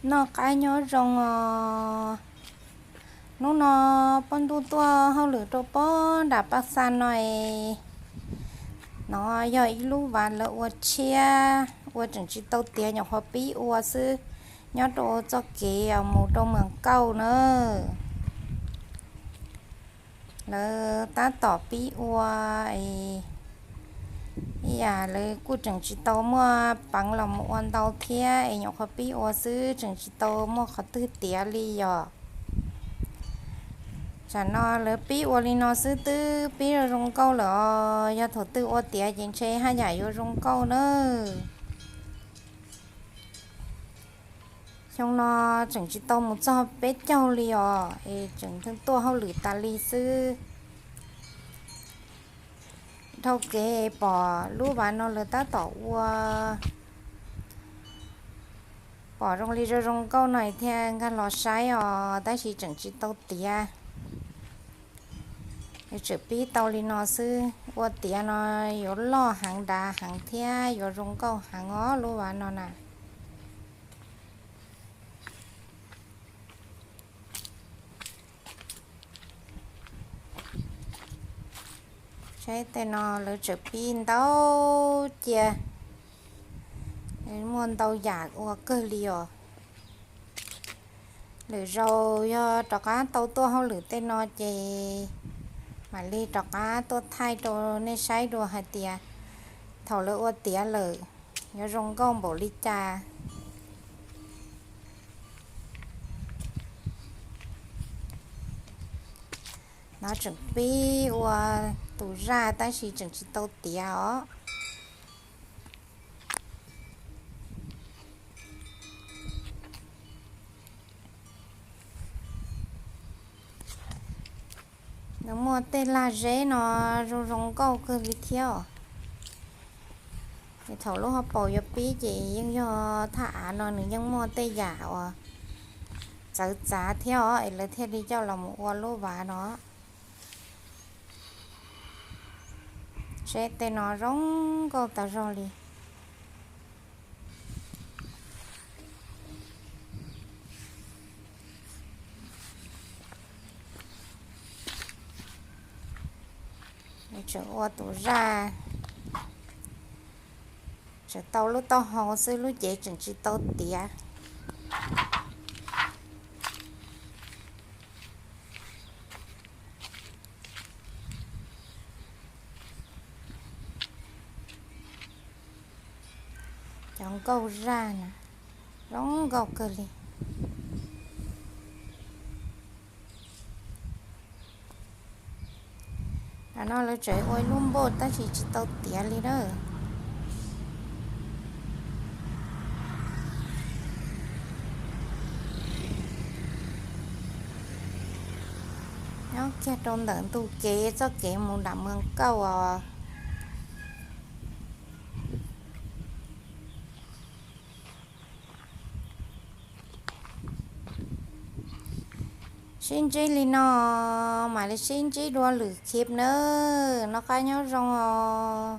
Noj qab nyob zoo os. Hnub no poj ntuj tuaj hauj lwm rau pob nram Paj Xa no es, no yog ib lub vas lawv ua tshiab, ua tseem tsis tau tiav, nyuam qhuav pib ua xwb, nyob rau txoj kev mus rau Moos Kauj na. Lawv tab tom pib ua es, ib yam lawv kuj tseem tsis tau muaj peev los mus ua ntau thiab es nyuam qhuav pib ua xwb, tseem tsis tau muaj qhov twg tiav li yom. Tsam no lawv pib ua li no xwb twb pib zoo zoo nkauj lawm os, yog thaum twg ua tiav ces ntshe haj yam yuav zoo nkauj na. Xyoo no tseem tsis tau mus txog peb caug li os, es tseem tuaj hauj lwm tas li xwb. Dhau kev pom lub vas no lawv tab tom ua, pom zoo li zoo zoo nkauj no thiaj nkag los saib os, tab sis tseem tsis tau tiav. Tseem pib tau li no xwb, ua tiav no yuav loj heev dav heev thiab yuav zoo nkauj heev os lub vas no na. Saib tej no lawv tseem pib ntau cia, muaj ntau yam ua kawg li os. Lwm zaus yog rov qab tau tuaj hauj lwm tej no ces mam li rov qab tuaj thaij rau nej saib dua hais tias thaum lawv ua tiav lawm yuav zoo nkauj npaum li cas. No tseem pib ua tus zaj tab sis tseem tsis tau tiav os. Nws muaj tej lag zeb no zoo zoo nkauj kawg li thiab os. Es thaum lub hauv paus yuav pib ces yeej yog thaj av no nws yeej muaj tej yam uas txawv txav thiab os, es lawv thiaj li coj los mus ua lub vas no. Seb tej no zoo nkauj tas zog li. Tseem ua tus zaj, tseem tau lub taub hau xwb, lub cev tseem tsis tau tiav. Cov nkauj zaj na, zoo nkauj kawg li. Tam no lawv tseem ua ib lub npoj tab sis tsis tau tiav li na. Nyob kiag rau ntawm ntug kev txoj kev mus nram Moos Kauj os. Sib ntsib li no, mam li sib ntsib dua lwm clip nawb. Noj qab nyob zoo os.